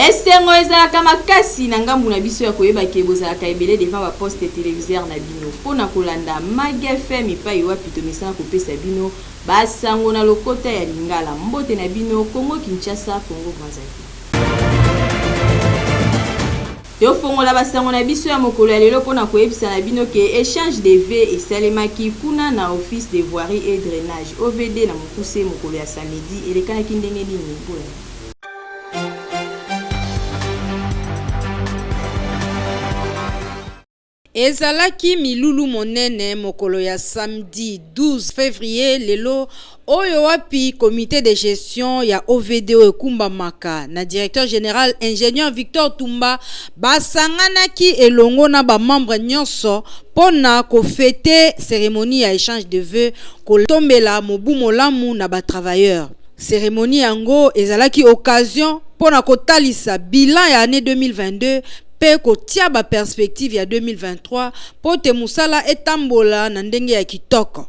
Esengo ezalaka makasi na ngambu na biso ya koyeba ke bozalaka ebele devant ba postes televiseurs na bino mpo na kolanda Mag FM epayi wapi tomesana kopesa bino ba sango na lokota ya lingala. Mbote na bino, Congo Kinshasa, Congo Brazzaville. Tofongola ba sango na biso ya mokolo ya lelo mpo na koyebisa na bino ke echange de vues esalemaki kuna na Office de Voirie et Drainage, OVD, na mokuse mokolo ya samedi elekanaki ndenge nini? Bolanda. Ezalaki milulu monene mokolo ya samedi 12 fevrier lelo oyo wapi comite de gestion ya OVD oyo ekumbamaka na directeur general ingenieur Victor Tumba basanganaki elongo na ba membres nyonso mpo na ko feter ceremonie ya echange de vœux kotombela mobu molamu na ba travailleurs. Ceremonie yango ezalaki occasion mpo na kotalisa bilan ya annee 2022 mpe kotia ba perspectives ya 2023 mpo te mosala etambola na ndenge ya kitoko.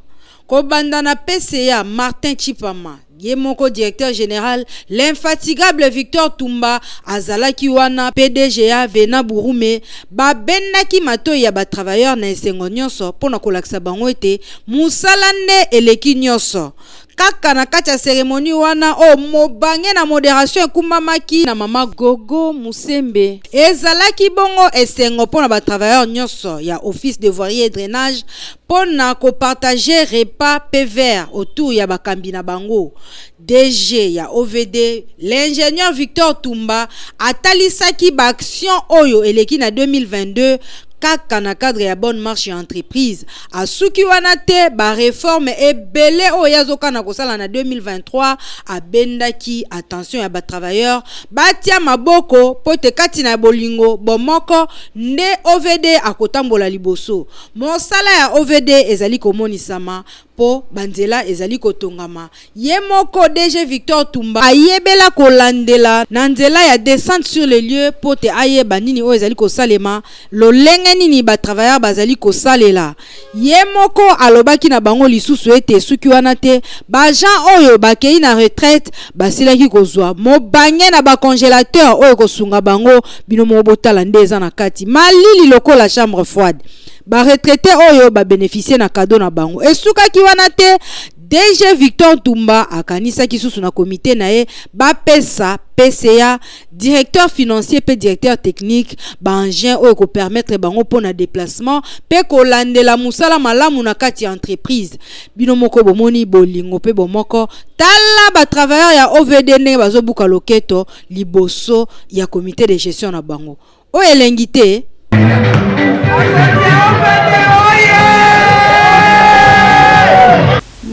Kobanda na PCA Martin Tshipama, ye moko directeur general, l'infatigable Victor Tumba azalaki wana, PDGA Venant Burume, babendaki matoyi ya ba travailleurs na esengo nyonso mpo na kolakisa bango ete mosala nde eleki nyonso. Kaka na kati ya ceremonie wana oyo mobange na moderation ekumbamaki na mama Gogo Musembe, ezalaki bongo esengo mpo na ba travailleurs nyonso ya Office de voirie et drainage mpo na ko partager repas mpe verre autour ya bakambi na bango. DG ya OVD, l'ingenieur Victor Tumba atalisaki ba actions oyo eleki na 2022 kaka na cadre ya bonne marche ya entreprise. Asuki wana te, ba reformes ebele oyo ye azokana kosala na 2023 abendaki attention ya ba travailleurs batia maboko mpo te kati na bolingo, bomoko nde OVD akotambola liboso. Mosala ya OVD ezali komonisama mpo ba nzela ezali kotongama. Ye moko DG Victor Tumba ayebela kolandela na nzela ya descente sur les lieux mpo te ayeba nini oyo ezali kosalema, lolenge nini ba travailleurs bazali kosalela. Ye moko alobaki na bango lisusu ete esuki wana te, ba agents oyo bakeyi na retraite basilaki kozwa mobange na ba congelateurs oyo ekosunga bango. Bino moko botala nde eza na kati malili lokola chambre froide. Ba retraites oyo ba beneficier na cadeau na bango. Esukaki wana te, DG Victor Ntumba akanisaki susu na comite na ye bapesa PCA, directeur financier pe directeur technique ba engins oyo eko permettre bango mpo na deplacement pe kolandela mosala malamu na kati ya entreprise. Bino moko bomoni bolingo pe bomoko, tala ba travailleurs ya OVD ndenge bazobuka loketo liboso ya comite de gestion na bango. Oyo elengi te.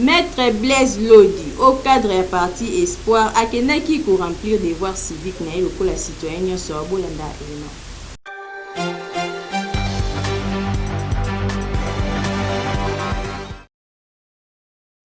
Maitre Blaise Lodi, haut cadre ya parti Espoir, akendaki ko remplir devoir civique na ye lokola citoyen nionso. Bolanda element.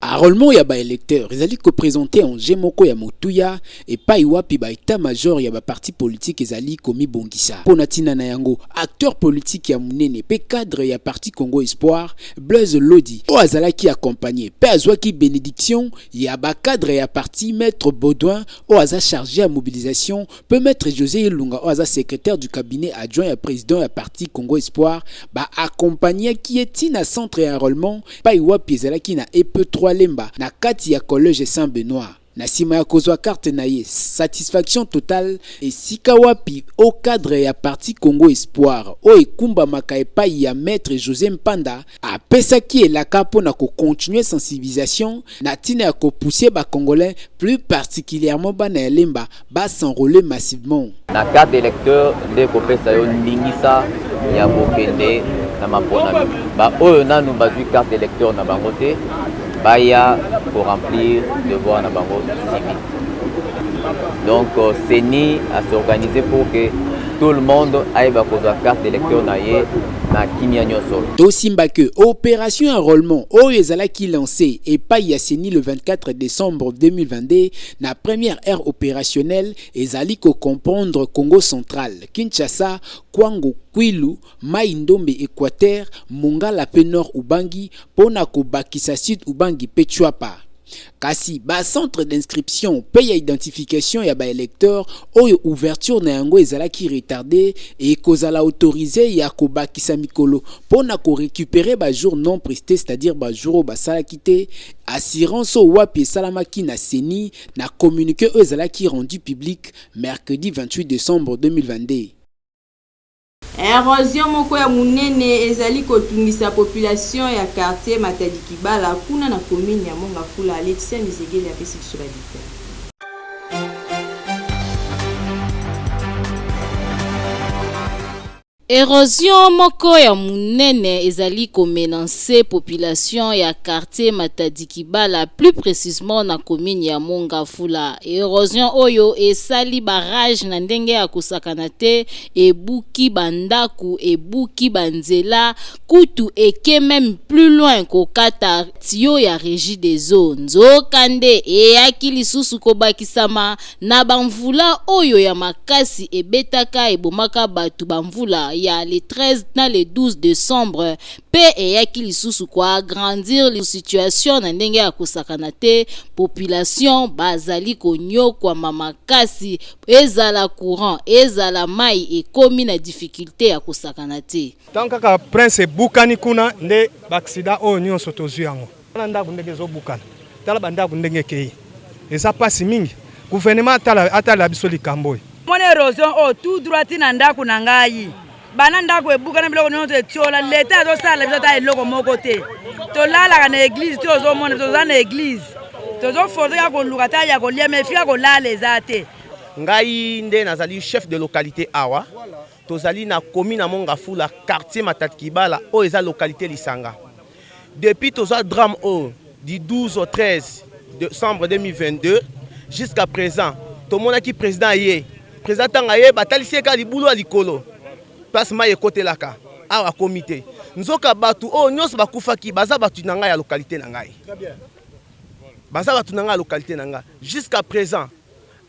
Enrolement ya ba electeurs ezali ko presenter enjeu moko ya motuya epayi wapi ba etats-majors ya ba partis politiques ezali komibongisa. Mpo na ntina na yango, acteur politique ya monene mpe cadre ya parti Congo Espoir, Blaise Lodi, oyo azalaki accompagner mpe azwaki benediction ya ba cadres ya parti Maitre Baudouin oyo aza charge ya mobilisation mpe Maitre Jose Ilunga oyo aza secretaire du cabinet adjoint ya president ya parti Congo Espoir, ba accompagnaki ye ti na centre ya enrolement epai wapi ezalaki na EP 3 Lemba na kati ya collège Saint Benoit. Na sima ya kozwa carte na ye, satisfaction totale esika wapi haut cadre ya parti Congo Espoir oyo ekumbamaka epayi ya Maitre Jose Mpanda apesaki elaka mpo na ko continuer sensibilisation na tina ya ko pousser ba Congolais plus particulièrement bana ya Lemba ba s'enroler massivement. Na carte d'electeur nde ekopesa yo ndingisa ya kokende na maponami. Ba oyo nanu bazwi carte d'electeur na bango te baya ko remplir devoir na bango civique. Donc CENI a s'organiser pour que tout le monde ayeba kozwa carte d'electeur na ye na kimia nyonso. Tosimba que operation enrôlement oyo ezalaki lancee epayi ya CENI le 24 decembre 2022 na première aire operationnelle ezali ko comprendre Kongo central, Kinshasa, Kwango, Kwilu, Maï-Ndombe, Equateur, Mongala pe Nord-Ubangi mpo na kobakisa Sud-Ubangi pe Tshuapa. Kasi ba centres d'inscription mpe ya identification ya ba electeurs oyo ouverture na yango ezalaki retarde ekozala autorise ya kobakisa mikolo mpo na ko recuperer ba jours non prestes, c'est-à-dire ba jours oyo basalaki te. Assurance oyo wapi esalamaki na ceni na communique oyo ezalaki rendu public mercredi 28 decembre 2022. Erosion moko ya monene ezali kotungisa population ya quartier Matadi Kibala kuna na commune ya Mont-Ngafula. Laetitia Mizegele apesi biso ba details. Erosion moko ya monene ezali ko menancer population ya quartier Matadi Kibala plus precisement na commune ya Mont Ngafula. Erosion oyo esali barrage na ndenge ya kosakana te, ebuki ba ndaku, ebuki ba nzela, kutu eke meme plus loin kokata tuyau ya regie des eaux. Nzoka nde eyaki lisusu kobakisama na ba mvula oyo ya makasi ebetaka ebomaka batu ba mvula ya le 13 na le 12 decembre pe eyaki lisusu ko agrandir situation na ndenge ya kosakana te, population bazali konyokwama makasi, ezala courant ezala mayi ekomi na difficulte ya kosakana te. Tango kaka prince ebukani kuna nde ba accident oyo nionso tozui yango. Tala ndaku ndenge ezo bukana, tala ba ndaku ndenge ekeyi, eza pasi mingi, gouvernement atala atalela biso likambo oyo. Mona erosion oyo tout droit ti na ndaku na ngai banda ndaku ebukana biloko nionso etiola l'etat azosala biso ata eloko moko te tolalaka na eglise te ozomona biso toza na eglise tozo force kaka koluka ata ya kolia mais fika kolala eza te. Ngai nde nazali chef de localite awa. Tozali na commune ya Mont Ngafula, quartier Matadi Kibala, oyo eza localite Lisanga. Depuis tozwa drame oyo du 12 au 13 decembre 2022 jusqu'à present, tomonaki president aye. President tango aye, batalisi ye kaka libulu ya likolo place mayi ekotelaka, awa akomi te. Nzoka batu oyo nionso bakufaki baza batu na ngai ya localite na ngai. Baza batu na ngai ya localite na ngai. Jusqu'à present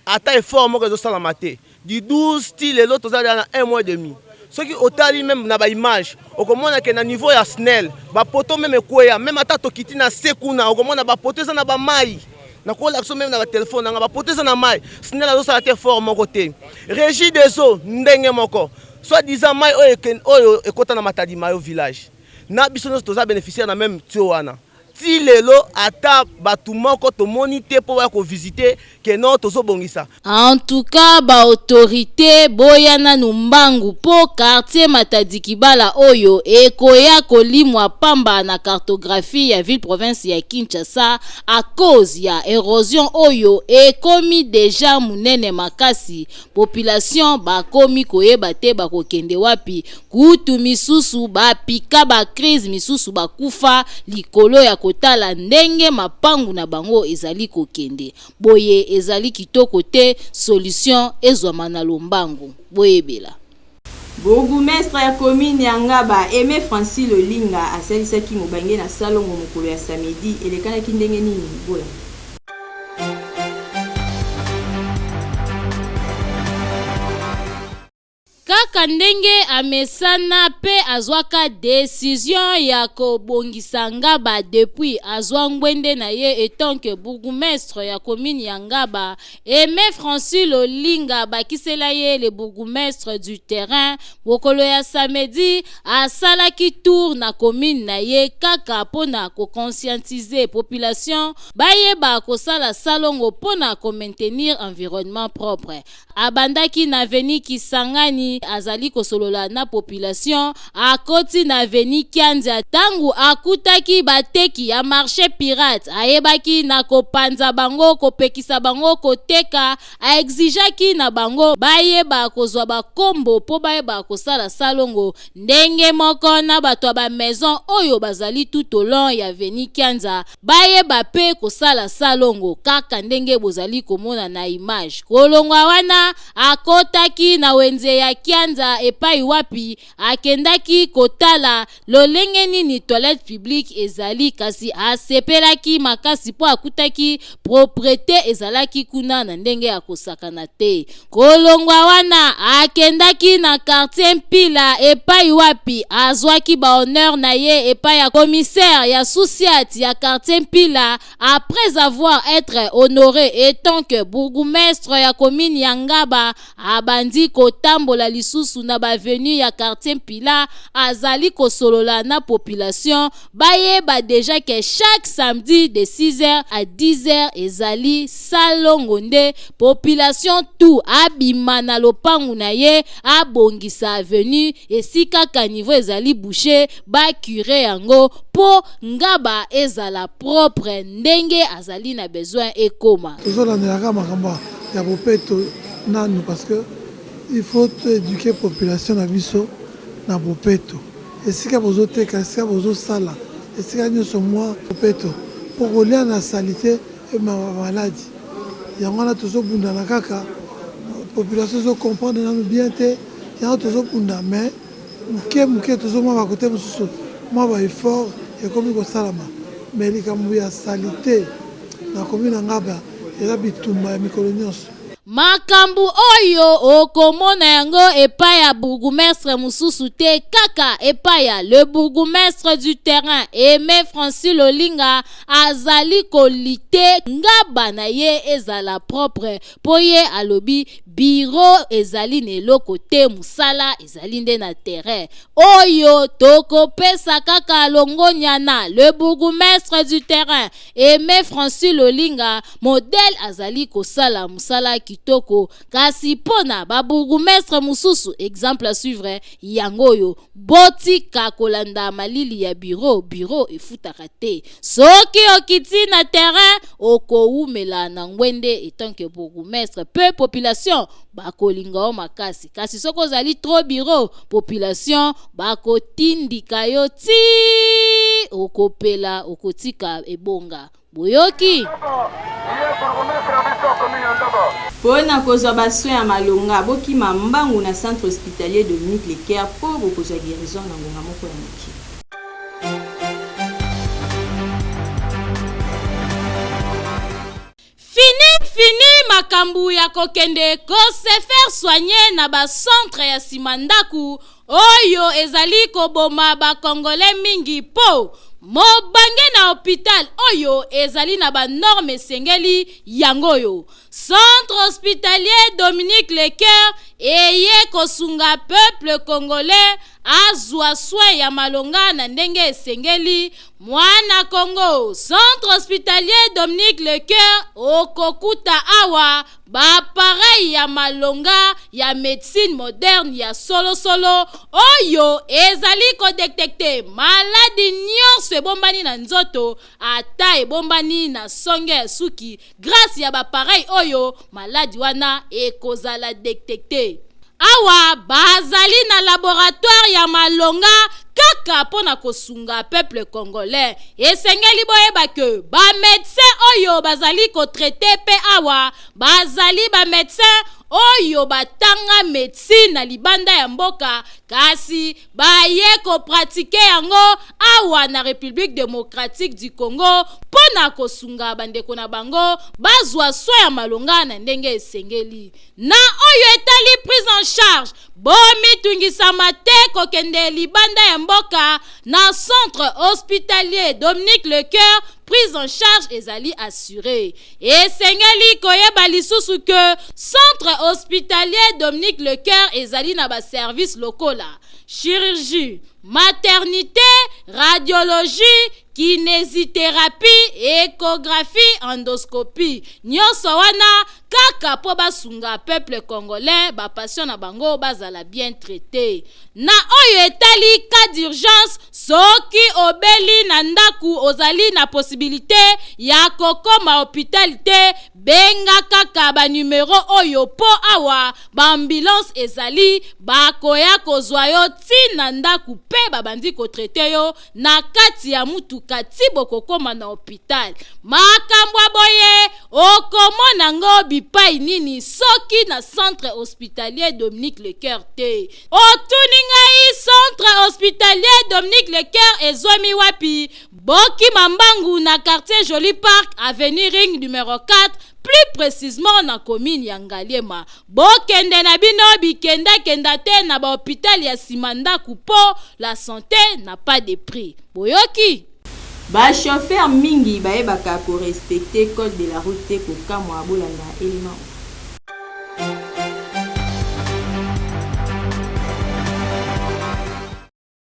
Ata effort moko ezo salama te du 12 ti lelo toza dejà na un mois et demi soki otali meme na ba image okomona ke na niveau ya snel ba poto meme ekweya meme ata tokiti na se kuna okomona ba poto eza na ba mayi nakolakisa meme na ba telephone nanga ba poto eza na mayi snel azosala te effort moko te regie des eaux ndenge moko soit disant mayi oyo oyo ekota na matadi mayo village na biso nyonso toza beneficiaire na meme tuyau wana Ti lelo ata batu moko tomoni te po baya ko visiter que non tozo bongisa. En tout cas ba autorites boya nanu mbangu po quartier Matadi Kibala oyo ekoya kolimwa pamba na cartographie ya ville province ya Kinshasa à cause ya erosion oyo ekomi dejà munene makasi, population bakomi koyeba te bakokende wapi, Kutu misusu ba pika ba crise misusu ba kufa likolo ya kotala ndenge mapangu na bango ezali kokende. Boye ezali kitoko te solution ezwama na lombangu. Boyebela. Bourgoumestre ya commune ya Ngaba, Aime Francis Lolinga asalisaki mobange na salongo mokolo ya samedi elekanaki ndenge nini? Bolanda. Kaka ndenge amesana pe azwaka decision ya kobongisa Ngaba depuis azwa ngwende na ye etant que bourgoumestre ya commune ya Ngaba, Aime Francis Lolinga abakisela ye le bourgoumestre du terrain mokolo ya samedi asalaki tour na commune na ye kaka mpo na ko conscientiser population bayeba kosala salongo mpo na ko maintenir environnement propre. Abandaki na avenue Kisangani azali kosolola na population, akoti na avenue Kianzia tango akutaki bateki ya marche pirate ayebaki na kopanza bango, kopekisa bango koteka, a exigeaki na bango bayeba kozwa ba kombo mpo bayeba kosala salongo ndenge moko na bato ya ba maison oyo bazali tout au long ya avenue Kianza. Bayeba pe kosala salongo kaka ndenge bozali komona na image. Kolongwa wana, akotaki na wenze ya Kianza. Kianza epai wapi akendaki kotala lolenge nini toilette publique ezali, kasi asepelaki makasi mpo akutaki proprete ezalaki kuna na ndenge ya kosakana te. Kolongwa wana akendaki na quartier Mpila epai wapi azwaki ba honneur na ye epai ya commissaire ya sous-ciat ya quartier Mpila après avoir être honoré etant que bourgmestre ya commune ya Ngaba. Abandi kotambola lisusu na ba avenue ya quartier Mpila, azali kosolola na population bayeba dejà que chaque samedi de 6h à 10h ezali salongo nde population tout abima na lopangu na ye abongisa avenue esika caniveau ezali bouche ba cure yango mpo Ngaba ezala propre ndenge azali na besoin ekoma. Tozolandelaka makambo ya bopeto nanu parce que il faut toéduquer population na biso na bopeto. Esika bozoteka, esika bozosala, esika nyonso mwa bopeto, mpo kolia na saleté emema maladie. Yango wana tozobundana kaka, population ezocomprendre nanu bien te, yango tozobunda, mais moke moke tozomona bakote mosusu mwa ba effort ekomi kosalama. Mais likambo ya saleté na commune ya Ngaba eza bitumba ya mikolo nyonso. Makambo oyo okomona yango epai ya bourgmestre mosusu te, kaka epai ya le bourgmestre du terrain Aimé Francis Lolinga azali kolite Ngaba na ye ezala propre, mpo ye alobi bureau ezali na eloko te, mosala ezali nde na terrain. Oyo tokopesa kaka longonya na le bourgmestre du terrain Aimé Francis Lolinga, modèle azali kosala mosala kitoko. Kasi mpona babourgmestre mosusu, exemple à suivre yango oyo: botika kolanda malili ya bureau. Bureau efutaka te. Soki okiti na terrain, okowumela na ngwende etant que bourgmestre, mpe population bakolinga yo makasi. Kasi soki ozali trop bureau, population bakotindika yo ti okopela, okotika ebonga. Boyoki. Mpo na kozwa basoin ya malonga, bokima mbangu na Centre hospitalier Dominique Lecaire mpo bokozwa guérison na ngonga moko ya moke. Fini fini makambo ya kokende kose faire soigner na bacentre ya nsima ndako oyo ezali koboma bakongole mingi, mpo mobange na hôpital oyo ezali na banorme esengeli. Yango oyo Centre hospitalier Dominique Lecaire eye kosunga peuple congolais azwa soin ya malonga na ndenge esengeli. Mwana Congo, Centre hospitalier Dominique Lecaire, okokuta awa baappareil ya malonga ya médecine moderne ya solosolo oyo ezali kodétecter maladie nyonso ebombani na nzoto, ata ebombani na songe ya suki. Grâce ya baappareil oyo, maladie wana ekozala détectée. Awa bazali na laboratoire ya malonga kaka mpo na kosunga peuple congolais. Esengeli boyeba ke bamédecin oyo bazali kotraiter mpe awa bazali bamédecin oyo batanga médecine na libanda ya mboka, kasi baye kopratiquer yango awa na République démocratique du Congo mpo na kosunga bandeko na bango bazwa soin ya malonga na ndenge esengeli. Na oyo etali prise en charge, bomitungisama te kokende libanda ya mboka. Na Centre hospitalier Dominique Lecoeur, prise en charge ezali assuré. Esengeli koyeba lisusu ke Centre hospitalier Dominique Lecoeur ezali na baservice lokola chirurgie, maternité, radiologie, kinésithérapie, échographie, endoscopie. Nyonso wana kaka mpo basunga peuple congolais, bapatient na bango bazala bien traité. Na oyo etali cas d'urgence, soki obeli na ndako, ozali na possibilité ya kokoma hôpital te, benga kaka banumero oyo, mpo awa baambulance ezali, bakoya kozwa yo ntina ndako mpe babandi kotraiter yo na kati ya mutuka ti bokokoma na hôpital. Makambo ya boye okomona ngo bipai. bipai nini soki na Centre Hospitalier Dominique Lecoeur te? Otuni ngai Centre Hospitalier Dominique Lecoeur ezwami wapi? Bokima mbangu na quartier Joli Parc, avenue Ring numero 4, plus precisement na commune ya Ngaliema. Bokende na bino bikenda kenda te na ba hopital ya sima ndaku po la sante n'a pas de prix. Boyoki? Ba chauffeurs mingi bayebaka ko respecter code de la route te kokamwa bolanda element oyo.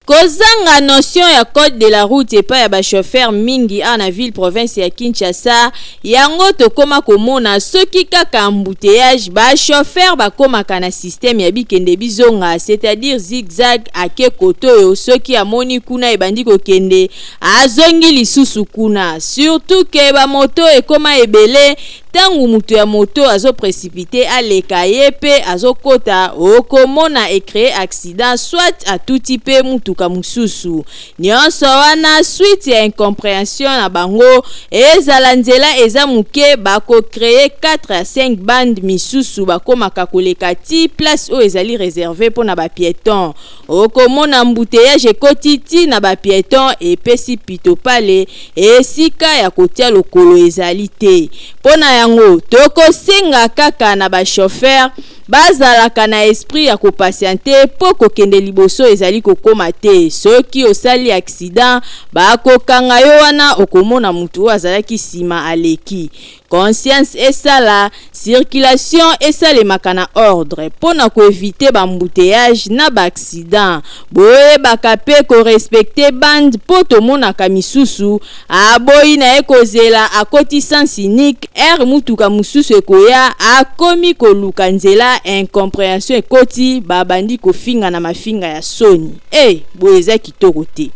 Kozanga notion ya code de la route epai ya ba chauffeurs mingi awa na ville province ya Kinshasa, yango tokoma komona soki kaka embouteillage, ba chauffeurs bakomaka na système ya bikende bizonga, c'est-à-dire zig-zag, ake kotoyo soki amoni kuna ebandi kokende, azongi lisusu kuna. Surtout que ba moto ekoma ebele, Tangu mutu ya moto azo precipite aleka ye pe azo kota oko mona e cree accident soit atuti pe mutuka mususu. Nionso wana suite ya incomprehension na bango ezala nzela eza muke bako cree 4 à 5 bande misusu bakomaka koleka ti place oyo ezali reserve pona ba pietons. Oko mona embouteillage ekoti ti na ba pietons epesi pitopale esika ya kotia lokolo ezali te. Mpo na yango, tokosenga kaka na ba chauffeurs bazalaka na esprit ya ko patienter mpo kokende liboso ezali kokoma te. Soki osali accident, bakokanga yo wana okomona mutu oyo azalaki sima aleki. Conscience esala, circulation esalemaka na ordre mpo na ko eviter ba embouteillages na ba accidents. Boyebaka pe ko respecter bande mpo tomonaka misusu aboyi na ye kozela akoti sens unique, heure mutuka mosusu ekoya akomi koluka nzela, incomprehension ekoti babandi kofingana mafinga ya soni. Eh! Boye eza kitoko te.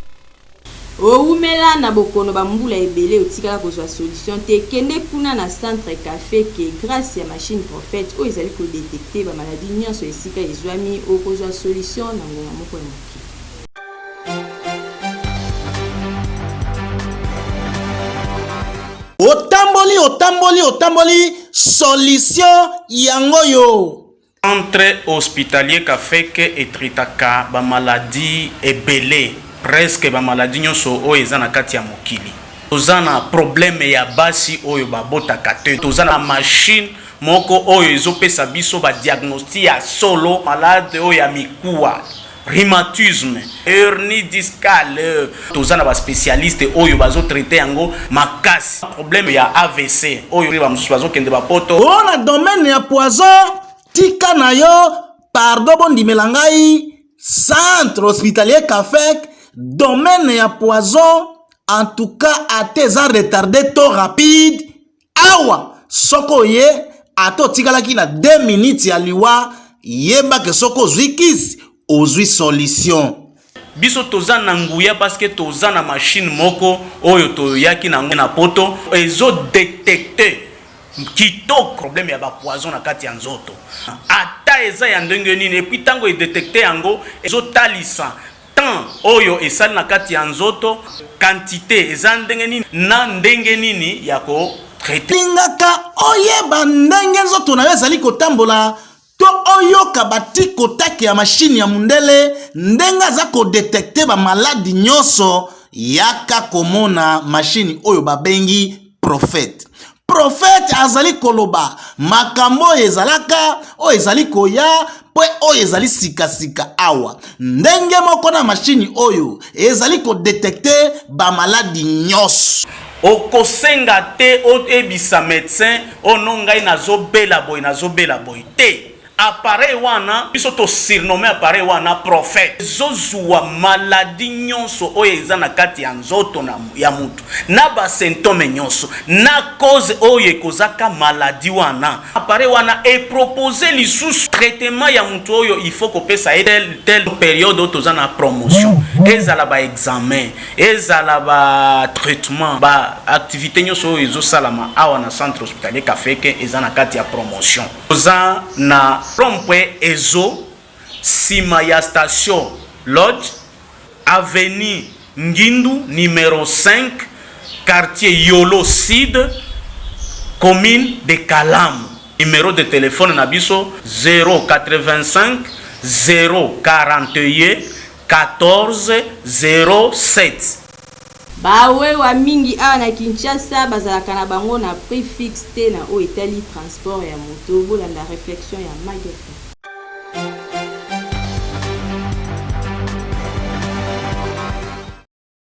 Owumela na bokono ba mbula ebele otikala kozua solution te kende kuna na centre cafe ke grace ya machine prophète oyo ezali ko detecter ba maladie nionso esika ezuami okozua solution na ngonga moko ya moke. Otamboli otamboli otamboli solution yango yo. Centre hospitalier Kafeke e traitaka ba maladies ebele, presque ba maladies nionso oyo eza na kati ya mokili. Toza na problème ya basi oyo babotaka te, toza na machine moko oyo ezo pesa biso ba diagnostic ya solo, malade oyo ya mikuwa, rhumatisme, hernie discale, toza na ba specialiste oyo bazo traiter yango makasi. Problème ya avc oyo ba mosusu bazo kende ba poto. Oh na domaine ya poison tika na yo pardon bondimela ngai centre hospitalier Kafek domaine ya poison en tout cas ata eza retarde to rapide Awa soki oye ata otikalaki na 2 minutes ya liwa yeba ke soki ozwi kisi ozwi solution. Biso toza na nguya parce que toza na machine moko oyo toyaki na yango na poto ezo detecter kitoko problème ya ba poison na kati ya nzoto ata eza ya ndenge nini et puis tango e detecter yango ezo talisa Temps oyo esali na kati ya nzoto, quantite eza ndenge nini na ndenge nini ya ko traiter. Lingaka oyeba ndenge nzoto na yo ezali kotambola to oyoka ba tic-au-tac ya machine ya mundele ndenge aza ko detecter ba maladi nyonso, yaka komona machine oyo babengi prophète. Prophète azali koloba makambo oyo ezalaka, oyo ezali koya, mpe oyo ezali sikasika awa. Ndenge moko na mashini oyo ezali kodetekte bamaladi nyonso. Okosenga te oyebisa medecin oh non ngai nazobela boye nazobela boye te. Appareil wana biso to surnomme appareil wana prophète ezo zuwa maladie nyonso oyo eza na kati ya nzoto na ya mutu na ba symptome nyonso na cause oyo ekozaka maladie wana. Appareil wana e proposer lisusu traitement ya mutu oyo il faut kopesa ye tel tel periode oyo toza na promotion, ezala ba examen, ezala ba traitement, ba activite nyonso oyo ezo salama awa na centre hospitalier Kafeke eza na kati ya promotion. Toza na rond-point Ezo, sima ya station Lodge, avenue Ngindu numero 5, quartier Yolo Sud, commune de Kalamu. Numero de telephone na biso 085 041 14 07. Ba wewa mingi awa na Kinshasa bazalaka na bango na prix fixe te na oyo etali transport ya moto. Bolanda reflexion ya Mag FM.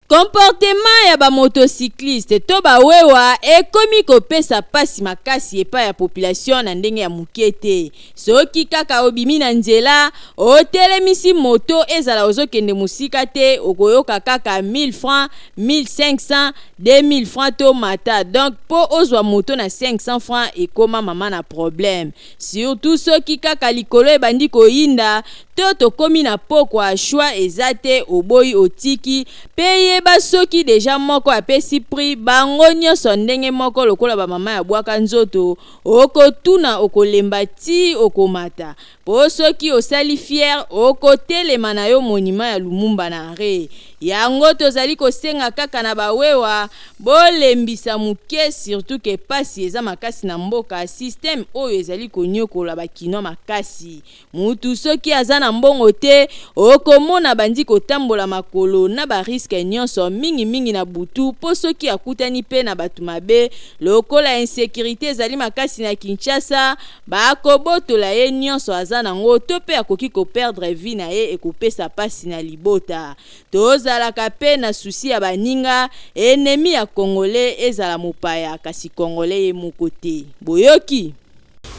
Comportement ya ba motocyclistes to ba wewa ekomi kopesa pasi makasi epai ya population na ndenge ya moke te. Soki kaka obimi na nzela, otelemisi moto ezala ozokende mosika te, okoyoka kaka 1000 francs, 1500, 2000 francs to mata. Donc po ozwa moto na 500 francs ekoma mama na problème. Surtout soki kaka likolo ebandi koyinda to tokomi na pokwa choix eza te oboyi otiki pe yeba soki dejà moko apesi prix bango nionso ndenge moko lokola ba mama ya bwaka nzoto okotuna okolemba ti okomata po soki osali fière okotelema na yo monument ya Lumumba na arret yango tozali kosenga kaka na ba wewa Bolembisa muke surtout que pasi eza makasi na mboka système oyo ezali koniokola ba kinois makasi mutu soki aza na mbongo te okomona abandi kotambola makolo na ba risque nionso mingi mingi na butu po soki akutani pe na batu mabe lokola insecurite ezali makasi na Kinshasa bakobotola ye nionso aza nango to pe akoki ko perdre vie na ye ekopesa pasi na libota Tozalaka pe na souci ya baninga, ennemi ya congolais ezala mopaya kasi congolais ye moko te. Boyoki?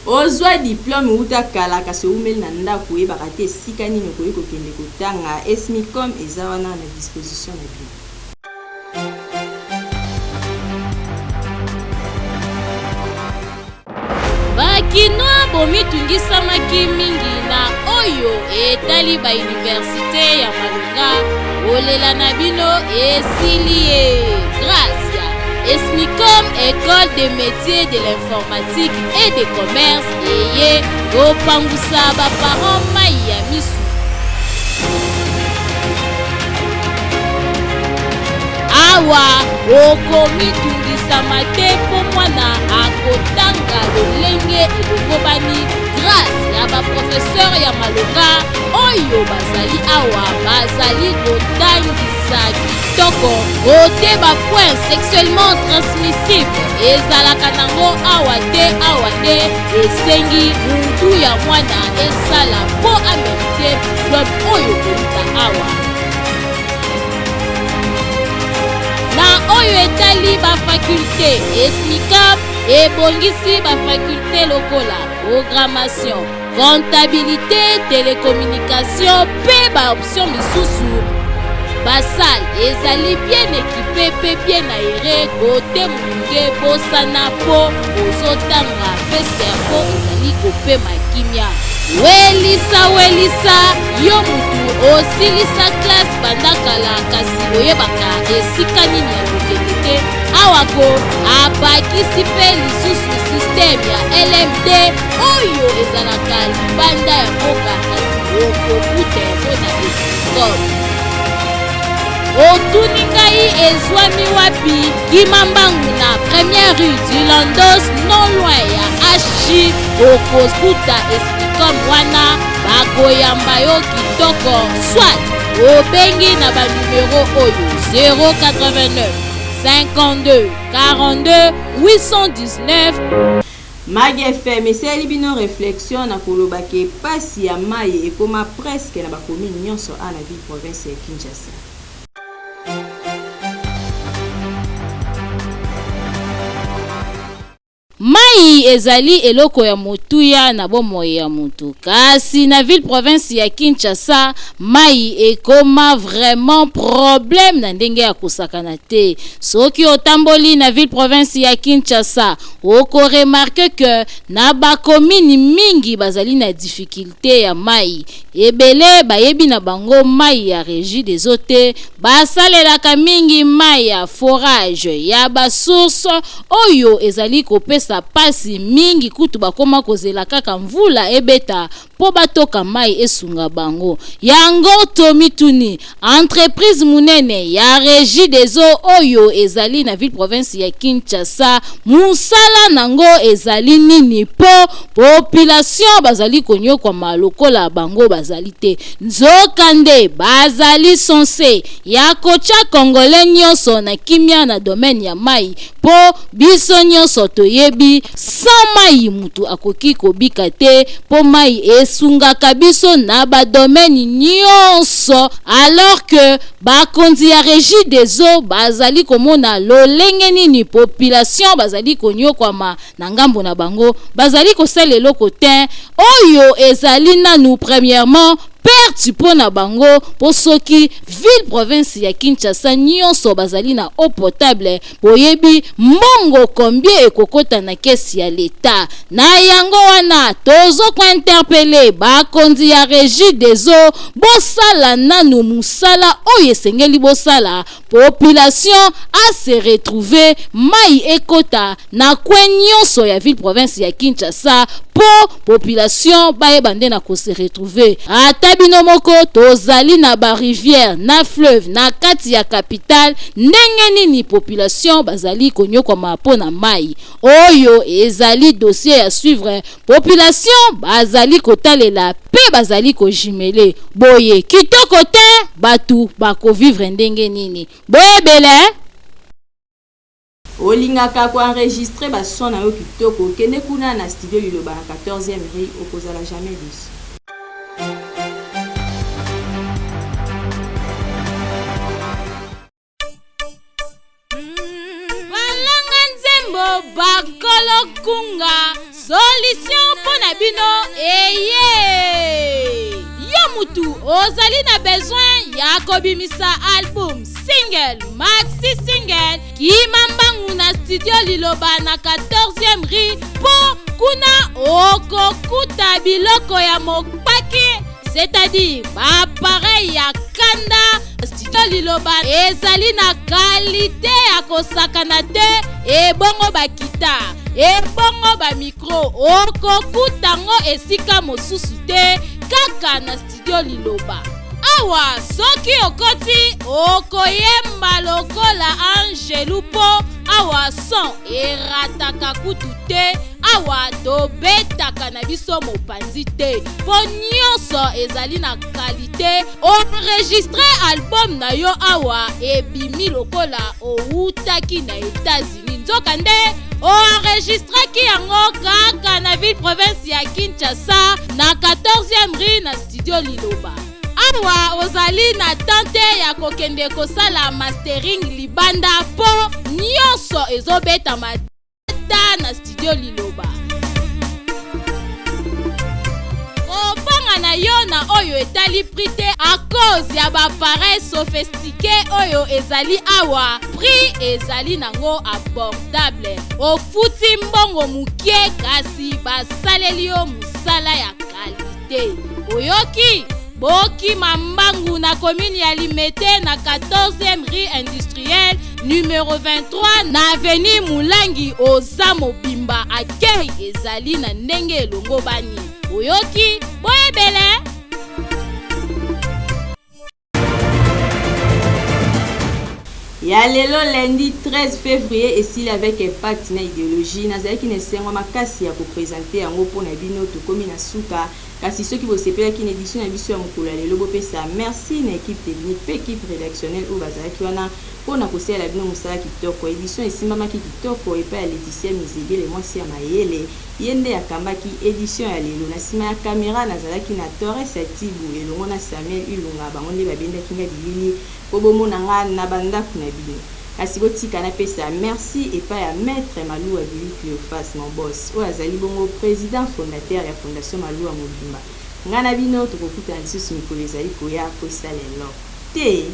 Ozwa diplome wuta kala kasi owumeli na ndaku oyebaka te esika nini okoki kokende kotanga, Esmicom eza wana na disposition na bino. Ba Kinois bomitungisamaki mingi na oyo etali ba universite ya malonga, kolela na bino esili ye. Grace ya Esmicom Ecole de métiers de l'informatique et de commerce eye kopangusa ba parents mayi ya misu. Awa okomitungisama te mpo mwana akotanga lolenge elongobani grâce ya baprofeseur ya malonga oyo bazali awa bazali kotangisa kitoko kote bapoint sexuellement transmissible ezalaka nango awa te awa nde esengi mutu ya mwana esala mpo amerite diplome oyo koluka awa Na oyo etali ba faculte, Esmicap ebongisi ba faculte lokola programmation, comptabilite, telecommunication mpe ba option misusu. Ba salle ezali bien equipe mpe bien aere kote molunge bosana mpo ozotanga mpe cerveau ezali kopema kimia. Welisa welisa yo mutu osilisa classe banda kala kasi oyebaka esika nini ya kokende te awa ko abakisi mpe lisusu systeme ya lmd oyo ezalaka libanda ya mboka kasi okokuta yango na escom otuni ngai ezwami wapi kima mbangu na première rue du landos non loin ya hg okokuta escom wana bakoyamba yo kitoko soit obengi na banumero oyo 089 52 42 819 Mag FM esaleli bino reflexion na koloba ke pasi ya mayi ekoma presque na ba commune nionso awa na ville province ya Kinshasa. Mayi ezali eloko ya motuya na bomoi ya mutu kasi na ville province ya Kinshasa mayi ekoma vraiment problème na ndenge ya kosakana te. Soki otamboli na ville province ya Kinshasa oko remarquer que na ba commune mingi bazali na difficulte ya mayi. Ebele bayebi na bango mayi ya Regideso te, basalelaka mingi mayi ya forage ya ba source oyo ezali kopesa pasi mingi kutu bakoma kozela kaka mvula ebeta. mpo batoka mai esunga bango. Yango tomituni, entreprise monene ya Regie des eaux oyo ezali na ville province ya Kinshasa, mosala nango ezali nini mpo population bazali konyokwama lokola bango bazali te? Nzokande bazali sense ya kotya Congolais nyonso na kimia na domaine ya mai, mpo biso nyonso toyebi sans mai mutu akoki kobika te, mpo mai esungaka biso na badomaine nyonso. Alors que bakonzi ya Régie des eaux bazali komona lolenge nini population bazali konyokwama na ngambo na bango, bazali kosala eloko te. Oyo ezali nanu premièrement perte mpo na bango, mpo soki ville province ya Kinshasa nyonso bazali na eau potable, boyebi mbongo combien ekokota na caisse ya leta. Na yango wana tozokointerpeller bakonzi ya Régie des eaux: bosala nanu mosala oyo esengeli bosala, population ase retrouver, mai ekota na coin nyonso ya ville province ya Kinshasa, mpo population bayeba nde na kose retrouver. Ata bino moko, tozali na barivière na fleuve na kati ya capitale. Ndenge nini population bazali konyokwama mpo na mai? Oyo ezali dossier ya suivre. Population bazali kotalela mpe bazali kojumeler boye kitoko te. Bato bakovivre ndenge nini? Boyebele. Olingaka koenregistrer bason na yo kitoko? Okende kuna na Studio Liloba na 14e rue, okozala jamais déçu. Balanga nzembo, bakolo kunga, solution mpo na bino eye. Yo mutu ozali na besoin ya kobimisa album, single, maxi single, kima mbangu na Studio Liloba na 14e rue, mpo kuna okokuta biloko ya mopaki, c'est-à-dire baappareil ya kanda. Studio Liloba ezali na qualité ya kosakana te. Ebongo baguitare, ebongo bamicro, okokuta ngo esika mosusu te, kaka na Studio Liloba. Awa soki okoti, okoyemba lokola angelu, mpo awa son erataka kutu te. Awa tobetaka na biso mopanzi te, mpo nyonso ezali na qualité. Enregistrer album na yo awa, ebimi lokola owutaki na États-Unis, nzokande oenregistraki yango kaka na ville province ya Kinshasa, na 14e rue, na Studio Liloba. Awa ozali na tante ya kokende kosala mastering libanda, mpo nyonso ezobetama ta na Studio Liloba. Kobanga na yo na oyo etali prix te, à cause ya baappareil sophistiqué oyo ezali awa, prix ezali nango abordable. Ofuti mbongo moke, kasi basaleli yo mosala ya qualité. Oyoki? Bokima mbangu na commune ya Limete, na 14e rue Industrielle, numéro 23, na avenue Mulangi. Oza mobimba, akei ezali na ndenge elongo bani. Oyoki? Boyebele. Ya lelo lundi 13 février esili avec impact na idéologie. Nazalaki na esengo makasi ya koprésenter yango mpona bino. Tokomi na suka, kasi soki bosepelaki na édition na biso ya mokolo ya lelo, bopesa merci na équipe technique mpe équipe rédactionnelle oyo bazalaki wana mpona kosalela bino mosala kitoko. Édition esimbamaki kitoko epai ya Laetitia Mizegele, mwasi ya mayele, ye nde akambaki édition ya lelo. Na nsima ya caméra nazalaki na Torres ya Tibu elongo na Samuel Ilunga. Bango nde babendaki nga bilili mpo bomona nga na bandako na bino. Kasi botika napesa merci epai ya maître Maluwa Bili Cléophas, mon boss, oyo azali bongo président fondateur ya Fondation Maluwa mobimba. Ngai na bino tokokutana lisusu mikolo ezali koya po esala eloko te.